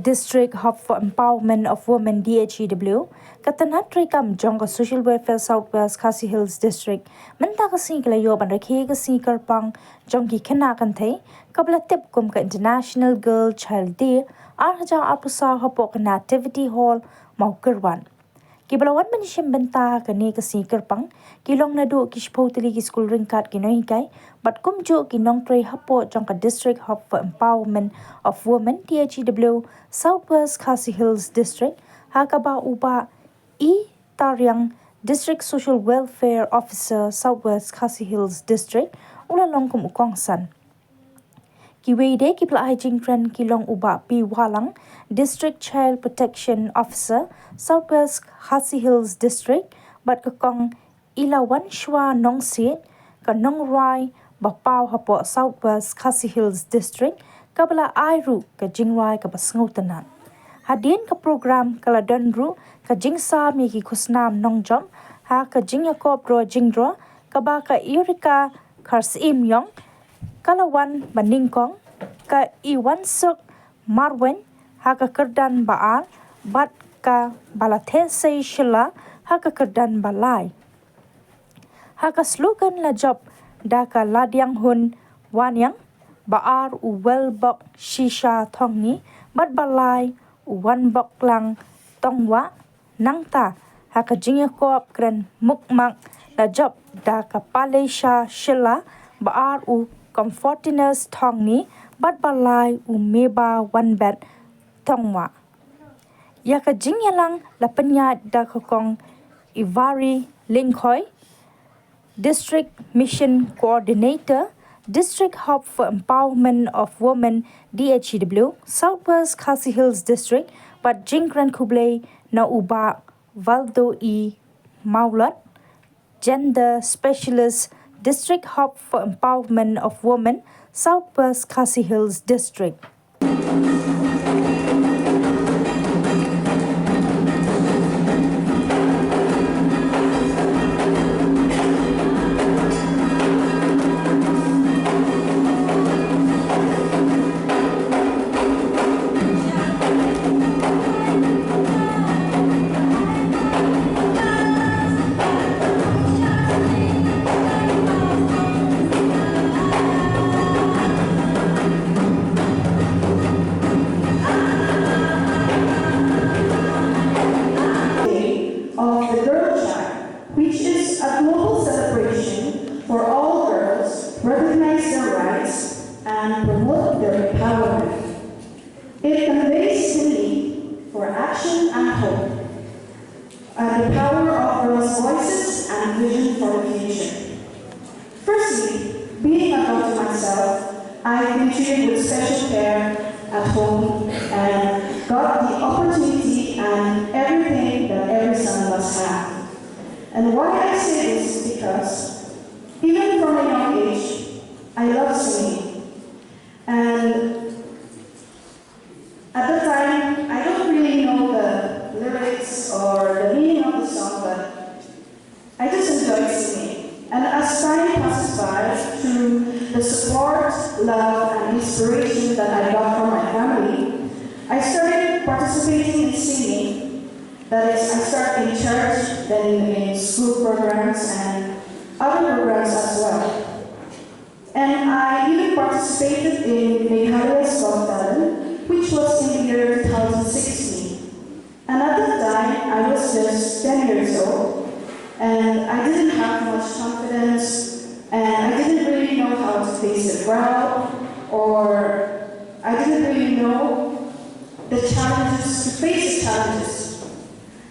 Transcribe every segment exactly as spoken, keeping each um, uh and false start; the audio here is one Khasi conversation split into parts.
District Hub for Empowerment of Women, D H E W, ka tnad treikam jong ka Social Welfare South West Khasi Hills District mynta ka sngi ka la ïoh ban rakhe ka sngi kyrpang jong ki khynnah kynthei kaba la tip kum ka International Girl Child Day ar hajar arphew saw hapoh ka Nativity Hall, Mawkyrwat. Kiba la wan ban shim bynta ha kane ka sngi kyrpang ki long naduh ki shiphew tylli ki skul ryngkat ki nonghikai bad kumjuh ki nongtrei hapoh jong ka District Hub for Empowerment of Women, D H E W, South West Khasi Hills District, ha kaba u Bah E Tariang, District Social Welfare Officer, South West Khasi Hills District, u la long kum u kongsan. Kiwei de kiba la ai jingkren ki long u Bah P Wahlang, District Child Protection Officer, South West Khasi Hills District, bad ka Kong Ilawanshwa Nongsiej, ka nongrwai ba paw hapoh South West Khasi Hills District, kaba la ai ruh ka jingrwai kaba sngewtynnat. Hadien ka program ka la don ruh ka jingsam ïa ki khusnam nongjop ha ka jingïakop draw jingdraw kaba ka Eureka Kharsyiem Ïong ka la wan ba nyngkong, ka Iwansuk Marwein ha ka kyrdan ba ar bad ka Balathesei Shylla ha ka kyrdan ba lai. Ha ka slogan la jop da ka Ladianghun Waniang, ba ar u Welbok Shisha Thongni bad ba lai u Wanboklang Tongwah. Nangta ha ka jingïakop kren mukmak la jop da ka Paleisha Shylla, ba ar u Comfortinus Thongni bad ba lai u Meba Wanbet Thongwah. Ïa ka jingïalang la pynïaid da ka Kong Ivari Lyngkhoi, District Mission Coordinator, District Hub for Empowerment of Women, D H E W, South West Khasi Hills District, bad jingkren khublei na u Bah Valdo E Mawlot, Gender Specialist, District Hub for Empowerment of Women, South West Khasi Hills District. Of the Girl Child, which is a global celebration for all girls, recognize their rights and promote their empowerment. It conveys the need for action and hope, and the power of girls' voices and vision for the future. Firstly, being a daughter myself, I been treated with special care at home and got the opportunity and everything that every son must have. And why I say this is because even from a young age, I love singing. And at the time, I don't really know the lyrics or the meaning of the song, but I just enjoyed singing. And as time passes by, through the support, love, and inspiration that I got from my family, I started participating in singing. That is, I started in church, then in school programs and other programs as well. And I even participated in Meghalaya's Got Talent, which was in the year two thousand sixteen. And at that time, I was just ten years old, and I didn't have much confidence, and I didn't really know how to face the crowd, or I didn't really know the challenges, to face the challenges.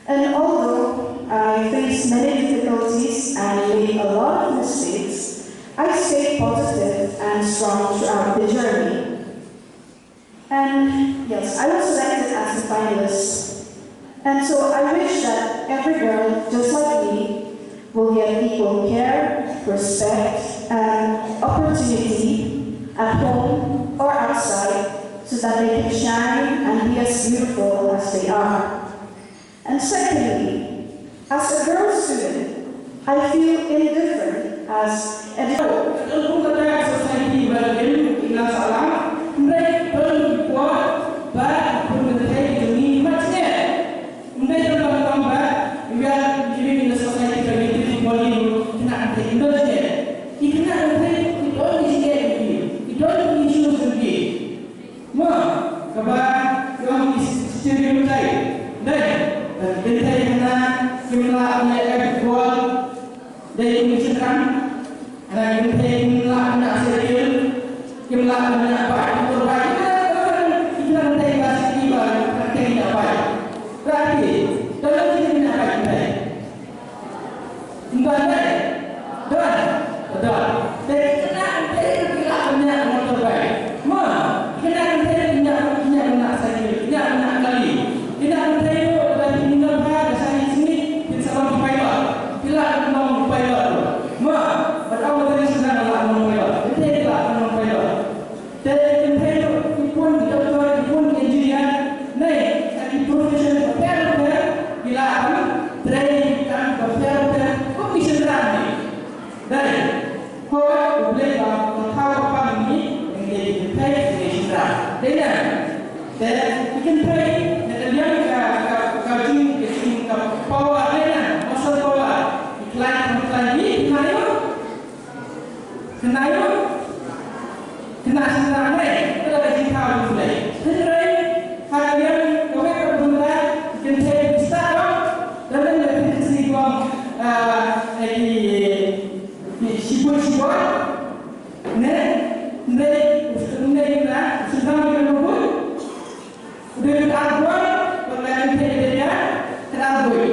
And although I faced many difficulties and made a lot of mistakes, I stayed positive and strong throughout the journey. And yes, I was selected as a finalist. And so I wish that every girl, just like me, will get equal care, respect, and opportunity at home or outside so that they can shine and be as beautiful as they are. And secondly, as a girl student, I feel indifferent as a Ka dei ka society ba la ïeng ïa la sahlang, hynrei don ki por ba ki khun ki Ki don jingeh. Ki khynnah kynthei ki don ki jingeh jong ki. Ki don ki issues jong ki. Mo, kaba ki ong ki stereotype. Dei, ki kynthei hana kim lah ban ïa ka football. Dei ki shynrang. Hana ki kynthei kim lah ban ïa cycle. Kim lah ban ïa bike, motorbike. Ki kynthei ba siki ba, ki kynthei ïa bike. Berarti, dalam sini ïa bike kynthei. Ym don, dei? Don? Don. Te ki khynnah kynthei ruh ki lah ban ïa motorbike. Mo, ki khynnah kynthei ki ïa, ki ïa khynnah cycle, ki ïa khynnah kali. Ki khynnah kynthei ruh lada phin ïa pha, lada sha ïing sini, phin sa long pilot. Ki lah ban long pilot ruh. Mo, bad ym don ki khynnah lah ban long pilot. Kynthei ki lah ban long pilot. Te ki kynthei ruh ki pun ki doktor, ki pun ki engineer, ne, ha ki profession bapher bapher, ki lah ban trei ki kam bapher bapher, kum ki shynrang ne. Dei, hooid, U Blei ba, ba thaw ba pang ngi, ngi dei ki kynthei, ngi dei shynrang. Dei ne? Te ki kynthei, na ka liang ka, ka, ka jing, ka jing, ka power, dei ne? Muscle power. Ki khlaiñ, ki khlaiñ, ki khlaiñ, Khynnah ïa, khynnah shynrang ne, ka dei ka jingthaw jong U Blei. Hynrei ha ka liang kawei ka bynta, ki kynthei ki stad bha, da leng da phin sngewthuh, ah, ki, ki shibun shibun. Ne, hynrei u shynrang, u shynrang u dei u ar bun, bad ka kynthei ka dei ka ar bun.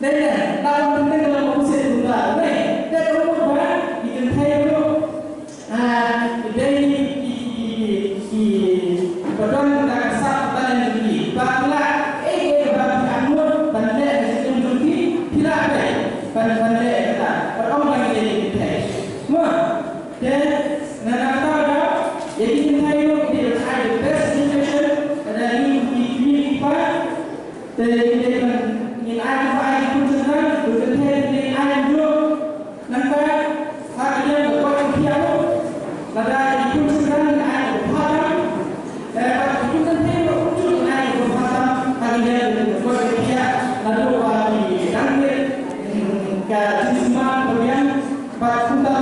Dei ne, la wan teng teng la wan kusih tunggal, ne, dei ka mut ba, ki kynthei ruh, ah, dei ki, ki, ki, ki, ki, ba don ka sap talent jong ki, ba la, eh, eh, ba ki angnud, ban leh ka jingim jong ki, ki la dei, ban, ban leh ka, ba ong ba ki dei ki kynthei. Mo, te, na, na, ta, ta, ïa ki kynthei ruh, ki dei ban ai the best education, ka dei ki, ki, ki, ki, pa, Te ngin ai, ngin ai ki khun shynrang, ki kynthei ngin ai kumjuh. Nangta ha ka liang ka koit ka khiah ruh, lada ki khun shynrang ngin ai ka bha tam. Te bad ki khun kynthei ruh kumjuh ngin ai ka bha tam. Ha ka liang ka koit ka khiah, naduh ba ki dang rit, ka jingsumar ka biang, bad kumta